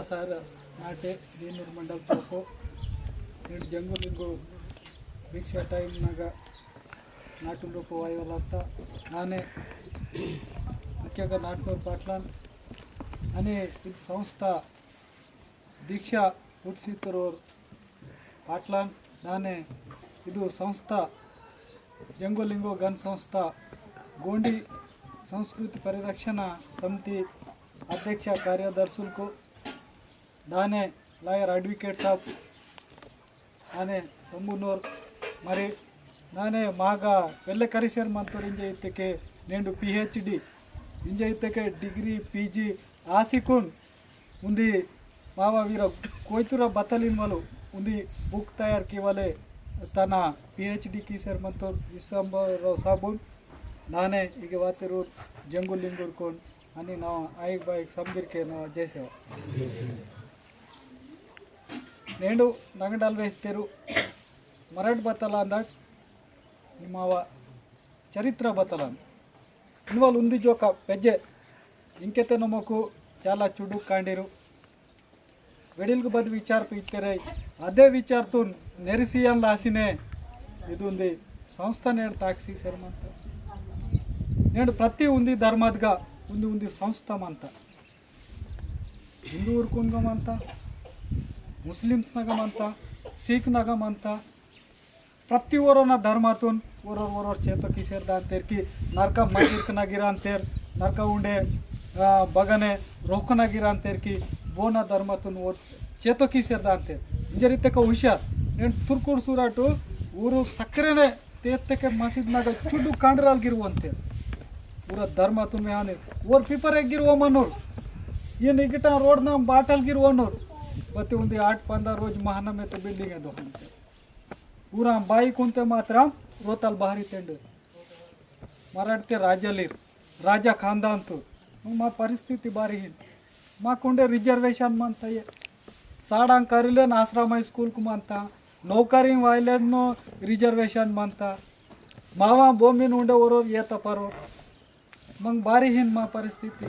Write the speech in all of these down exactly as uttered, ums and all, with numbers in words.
सार नाटे दीनूर मंडल तोको नेंड जंगुलिंगु भिक्षा टाइम नगा नाटुन रोपो वायवलाता नाने मुख्यंगा नाटनूर पाटलान अने इद संस्था दीक्षा उट्सीतरोर पाटलान नाने इदु संस्था जंगो लिंगो गण संस्था गोंडी संस्कृति परिरक्षण समिति अध्यक्ष कार्यदर्शुलकु दाने lawyer advocate साहब आने संबुनोर मरी नाने मागा पेल्ले करिसेर मंतोर इंजे इत्तेके नेंडु PhD इंजे इत्तेके degree PG आसिकुन उन्दी मावा वीर कोइतुरा बतलिन वालु उन्दी book तयार कीवाले तना PhD कीसेर मंतोर विश्वंभर साबुन नाने इगे वातेरूर जंगु लिंगुर कोन अनि ना आइक बाइक समदिर के ना जय सेवा। नेंडु नगडल वेहतेरु मरट बतलांदट निमावा चरित्र बतलान इनवाल उन्दी जोका पेजे इंकेते नमकु चाला चुडुक कांडिरु वेडिल्क बद विचार पीतेरे अदे विचार तुन नेरिसियन लासिने इदुंदी संस्था नेड ताक्सी सेरमंत नेड प्रति उन्दी धर्मदगा उन्दी उन्दी संस्था मंता हिंदू उरकुन गमंता मुस्लिम्स नगमंता सिख नगमंता प्रति ओरोना धर्मातुन ओरोर ओरोर चेतो किसेर दान तेरकी नरका मजिर्क नगिरान तेर नरका उंडे आ, बगने रोक नगिरान तेरकी बोना धर्मातुन ओर चेतो किसेर दान तेर इंजरी तेका हुशार नेन तुर्कुर सुराटु ऊरु सक्रेने तेत्तेके मसीद नगा चुडू कांडराल गिरवंते पूरा धर्मातुन में आने ओर पीपर एक गिरव मनोर ये निकिटा रोड नाम बाटल गिरवनोर बत्ती उन्दी आठ पंद्रह रोज महाना में तो बिल्डिंग है दो पूरा बाई कुंते मात्रा रोतल बाहरी तेंडे मराठते राजलीर राजा खानदान तो मा परिस्थिति बारी हिन मा कुंडे रिजर्वेशन मंता ये साड़ां करिलेन आश्रम स्कूल कु मंता नौकरी वायलेन रिजर्वेशन मंता मावा बोमिन उंडे ओरोर येता परो मंग बारी हिन मा परिस्थिति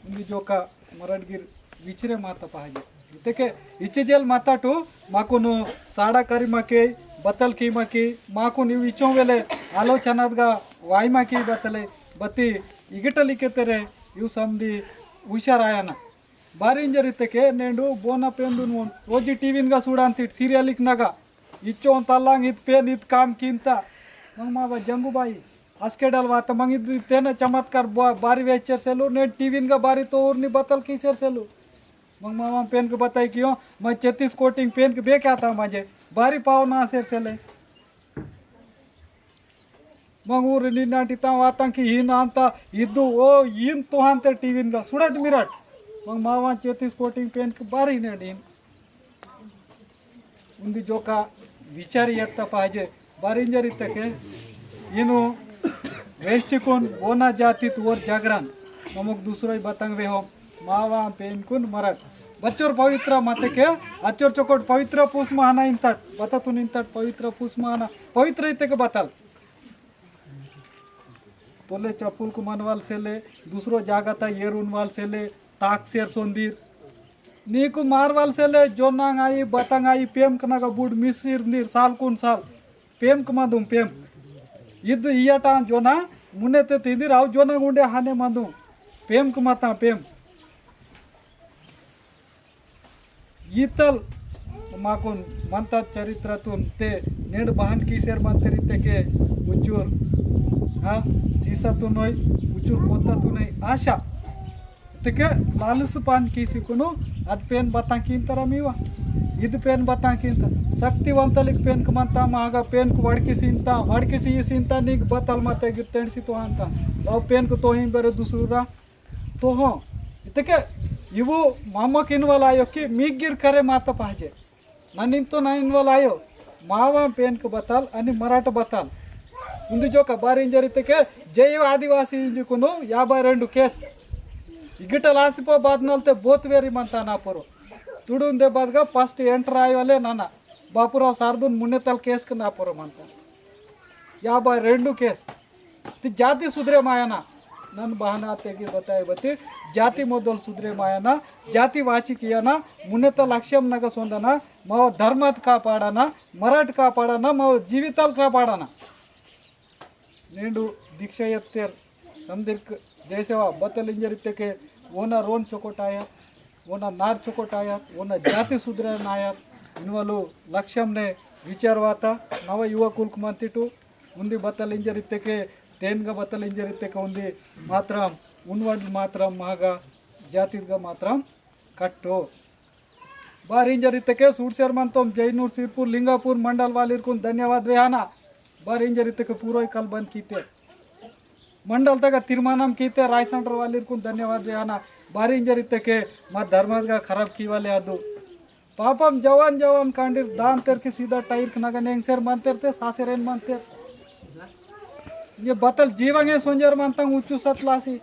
उंदी जोका मरडगिर विचरे माता पहाजे इतके इच्चे जेल माता टू माकुनु साड़ा करी माके बतल की माकी माकुनु इचों वेले आलोचनादगा वाई माकी बतले बत्ती इगटल इकेतेरे यू समदी हुशार आयाना बारी इंजर इतके नेंडु बोना पेंदुन वोन रोजी टीवीन गा सूडांतिट सीरियल इक नगा इच्चोन तल्लांग इत पेन इत काम किंता मंग मावा जंगू बाई अस्केडल वाता मंग इत तेना चमत्कार बा- बारी वेचर सेलु ने टीवीन गा बारी तो उर्नी बतल किसेर सेलु मंग मावा पेन के बताई कियो मैं छत्तीस कोटिंग पेन के बेक आता मजे बारी पाव ना सेर सेले मंग ऊर निन्नाटी ता वातां की हीन आंता इद्दु ओ ईन तोहांते टीवीन गा सुडट मिरट मंग मावा छत्तीस कोटिंग पेन के बारी ने डीन उन्दी जोका विचार येत्ता पाहिजे बारिंजर इत्तके इनु वेस्टिकुन बोना जातीत ओर जागरण नमक दूसरो ही बतंग वे हो मावा पेनकुन मरट बच्चोर पवित्र मतके अच्चोर चोकोट पवित्र पूस महाना इंतट बततुन इंतट पवित्र पूस महाना पवित्र इत्तके बतल तोले चप्पुल कु मनवाल सेले दूसरो जागाता येरुन वाल सेले ताक सेर सोंदीर नीकु मारवाल सेले जोनांग आई बतंग आई पेम कनगा बुड मिसिर नीर साल कुन साल पेम कमादुम पेम इद इयटा जोना मुने ते तिंदिर आउ जोना गुंडे हाने मादुम पेम कमाता पेम ईतल माकुन मंता चरित्रतुन ते नेड बहन कीसेर मंतेर इत्तेके उचुर हाँ सीसा तुनोय उचुर कोता तुनोय आशा इत्तेके लालस पान कीसी कुनु अद पेन बतां कींतरा मीवा इद पेन बतां कींत शक्तिवंतलिक पेन क मंता मागा पेन क वड़की सींता वड़की सी सींता नीक बतल मते गिर तेंड सी तो आंता लाव पेन क तोहिं बेरे दुसुरा तो हो इतके इवो मामा किन वाला आयो कि मीगिर करे माता पहजे ननिन तो नाइन वाला आयो मावा पेन के बताल अनि मराठ बताल उन्दी जोका बारी इंजर इतके जैव आदिवासी इंजुकुनु याबा रेंडु केस इगिटल आसिपा बाद नलते बोत वेरी मंता ना परो तुडुन दे बाद गा फर्स्ट एंटर आयो ले नाना बापुराव सारदुन मुन्ने तल केस के ना परो मंता याबा रेंडु केस ती जाति सुधरे मायना नन बहाना तेगी बताए बती, जाति मोदल सुधरे मायना, जाति वाची कियाना, मुन्नेता लक्ष्यम नग सोंदना, माव धर्मत कापाडना, मराठ कापाडना, माव जीवितल कापाडना। नेंडु दीक्षा यत्तेर समदिर्क जय सेवा बतल इंजर इत्तेके ओना रोन चोकोट आया, ओना नार चोकोट आया, ओना जाति सुधरन आया। इनवलु लक्ष्यम ने विचार वाता नव युवकुल्क मंतिटु उन्दी बतल इंजर इत्तेके तेनगा बतल इंजर इत्तेके उन्दी मात्रम उन्वड मात्रम महागा जातिदगा मात्रम कट्टो। बार इंजर इत्तेके सूडसेर मंतोम जैनूर, सिरपुर, लिंगापुर मंडल वालिरकुन धन्यवाद वेहाना। बार इंजर इत्तेके पूरोई कल बंद कीते। मंडल तक तीर्मानम कीते राय सेंटर वालिरकुन धन्यवाद वेहाना। बार इंजर इत्तेके मा धर्मगा खराब कीवाले अदु। पापम जवान जवान कांडीर दान तेरके सीधा टायर नगा नेंगसेर मंतेर ते सासेरेन मंतेर। ये बतल जीवंगे सोंजर मंतंग उच्चु सतलासी।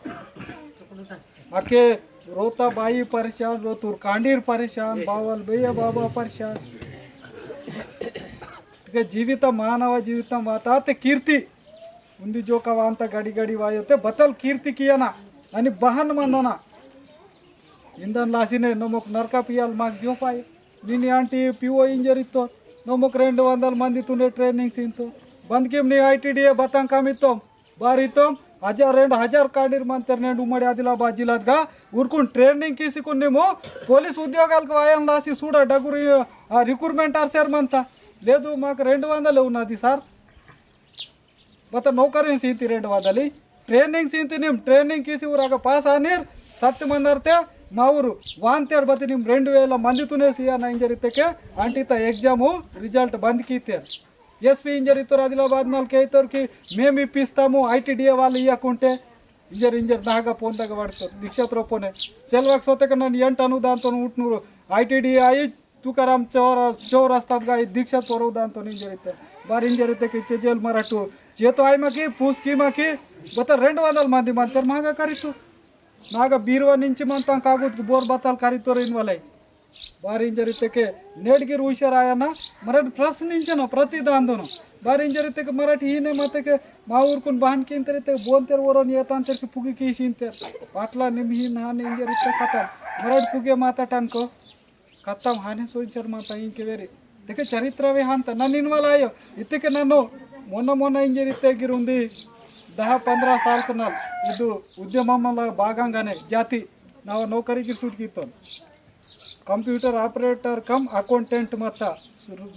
अके रोता बाई परेशान, रोतुर कांडीर परेशान, बावल बेया बाबा परेशान। तिके जीवित मानव जीवित वाता ते कीर्ति उन्दी जोका वांता गड़ी गड़ी वायो ते बतल कीर्ति कियाना अनि बहन मंदना। इंदन लासिने नमोक नरका पियाल माग जोपाय। निनी आंटी पीओ इंजर इत्तो, नमोक रेंड वंदल मंदी तुने ट्रेनिंग सींतो। बंदकीम नी आईटीडीए बतंग कम इत्तोम, बार इत्तोम, हजार रेंड हजार कांडीर मंतेर नेंड उम्मड़ी आदिलाबाद जिलादगा उरकुन ट्रेनिंग कीसीकुन निमो पुलिस उद्योगालक वायन लासी सूड़ा डगुरी, आ, रिक्रूटमेंट आरसेर मंता। लेदु माक रेंड वंदले उन्नदी सार। बता नौकरी सींती रेंड वादली ट्रेनिंग सींती निम ट्रेनिंग कीसी ऊरागा पास आनीर सत्य मंदरते मा ऊरु वांतेर बती निम रेंड वेला मंदी तुने सिया ना इंजर इत्तेके अंटिता एग्जाम रिजल्ट बंद कीतेर। एसपी इंजर इत्तोर आदिलाबाद नल केतोर की मेम इप्पिस्तामु आईटीडीए वाले इयकुंटे इंजर इंजर नागा पोंदगा वड़तो दीक्षा त्रोपोने सेलवाक सोते कन्ना एंट अनुदान तो उठनूर आईटीडीए आई तुकाराम चौर चौरस्तादगा ई दीक्षा तोरवदान तो इंजर इत्ते। बार इंजर इत्तेके चेजेल मराटू चेतो आई माकी पूस की माकी बता रेंड वंदल मंदी मंतेर मागा करितु। नागा बीरवा निंची मंता कागद बोर बतल करितोर इनवले। बार इंजर इत्तेके नेडगिर हुशार आयना मराठ प्रश्निंचनो प्रति दांदोनो। बार इंजर इत्तेके मराठ हीने मत्तेके मा ऊरकुन बहन किंतेर इत्तेके बोंतेर वरोन येतांतेर की पुगी कीसिंतेर। पाटला निम हीन हाने इंजर इत्ते खतम। मराठ पुगे माता टनको। कत्तम हाने सोइचर माता इंके वेरी। तेके चरित्र वे हांता नन इनवल आयो। इत्तेके नन्नो मोना मोना इंजर इत्ते गिर उंदी दहा पंद्रह साल कनल इदु उद्यममला भागंगाने जाति नावा नौकरी गिर सूट कीतोन। कंप्यूटर ऑपरेटर कम अकाउंटेंट मत्ता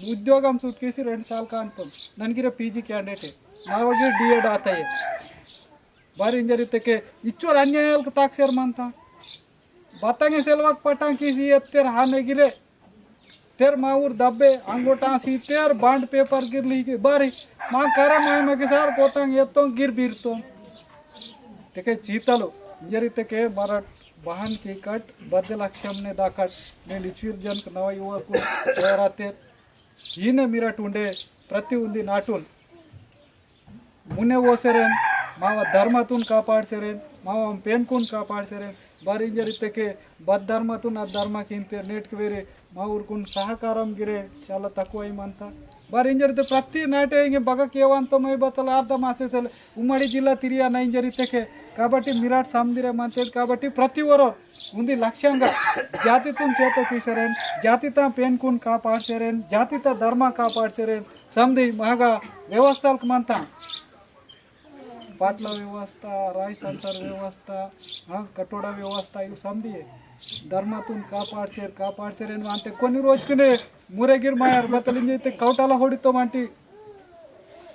उद्योगम सूट कीसी रेंड साल कांतोन। नन गिर पीजी कैंडिडेट नावा गिर डीएड आताये। बार इंजर इत्तेके इच्चोर अन्यायालक ताकसेर मंता। बतंगे सेलवाक पटांग कीसी एत्तेर हाने गिरे। तेर माउर दब्बे अंगोटासी तेर बांड पेपर गिर ली के बारी। मा करे माय मगे सार कोतांग एत्तों गिर बीरतों। तेके चीतलो इंजर इत्तेके मरट बहन की कट बदल अक्षम ने दाकट। ने लिचुर जन नवा युवा को तेरा तेर हीने मिरट उंडे प्रति उंदी नाटुन मुने ओसेरेन, मावा धर्मतुन कापाड़सेरेन, मावा पेनकुन कापाड़सेरेन। बार इंजर इत्तेके बद धर्मतुन अद धर्म किंते नेटक वेरे माउरकुन सहकारम गिरे चाला तकुवाई मंता। बार इंजर इत्ते प्रति नाटे इंगे बगा केवांतो मै बतल अर्धम आसेसेले उम्मड़ी जिल्ला तिरिया ना इंजर इत्तेके। काबट्टी मिराट समदिरे मंतेद काबट्टी प्रति वरो उंदी लक्ष्यंगा जातितुन चेतो कीसेरेन, जातिता पेनकुन कापाड़सेरेन, जातिता धर्म कापाड़सेरेन, समदी महागा व्यवस्थालक मंता। पाटला व्यवस्था, राय सेंटर व्यवस्था, हाँ, कटोड़ा व्यवस्था, इव समदी है। धर्मतुन कापाड़सेर, कापाड़सेरेन वांते कोनी रोजकुने मुरेगिर मायर बतलिंजे इत्ते कौटाला होड़ितो मांटी।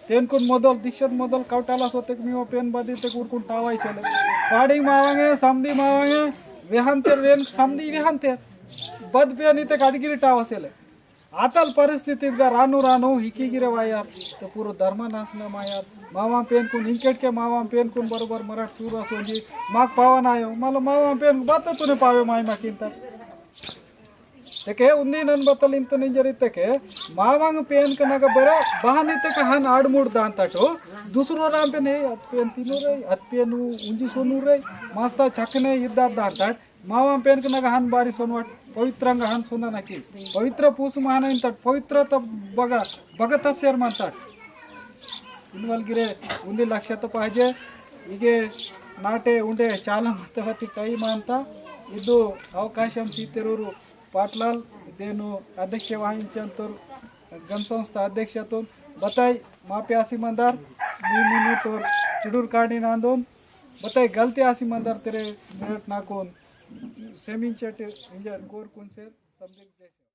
तेनकुन मोदल, दीक्षत मोदल कौटाला सोतेक मीवा पेन बदी तेक उरकुन टावाई सेले। पाड़ी मावांगे, समदी मावांगे, वेहंतेर वेन समदी वेहंतेर। बद पेन इत्तेक अदिगिरी टावा सेले। आतल परिस्थिति गा रानु रानु हिकी गिरे वायर, तो पूरो धर्म नाश न मायर। मावा पेनकुन इंकेट के मावा पेनकुन बरोबर मराठ सूरा सोंजी, माक पावन आयो, मालो मावा पेन बात तूने पावे माई माकिन तक। तेके उन्दी नन बतल इंतुन इंजर इत्तेके, मावांग पेनक नग बरे बहानी तेके हन आड़मुड़ दांताटो, दूसरो राम पेन हे, अत पेन तीनू रे, अत पेन उ-, उंजी सोनू रे, मस्ता चकने इद्दा दांताट, मावांग पेनक नग हन बारी सोनवाट, पवित्रंग हन सोना नकी, पवित्र पूस महाना इंताट, पवित्र तब बगा, बगा तब शेर मानताट। इनवल गिरे उन्दी लक्ष्य तो पाहिजे। इगे नाटे उंडे चाला मतवती कई मानता। इदु अवकाशम सीतेरूरु पाटलाल देनु अध्यक्ष वहिंचंतोर गण संस्था अध्यक्षतुन बताई मापे आसी मंदार मी मुनु तोर चुडुर कांडी नांदोन बताई गलती आसी मंदार तेरे मिनट नाकोन सेमिंचट इंजर कोर कुन सेर समझे जैसे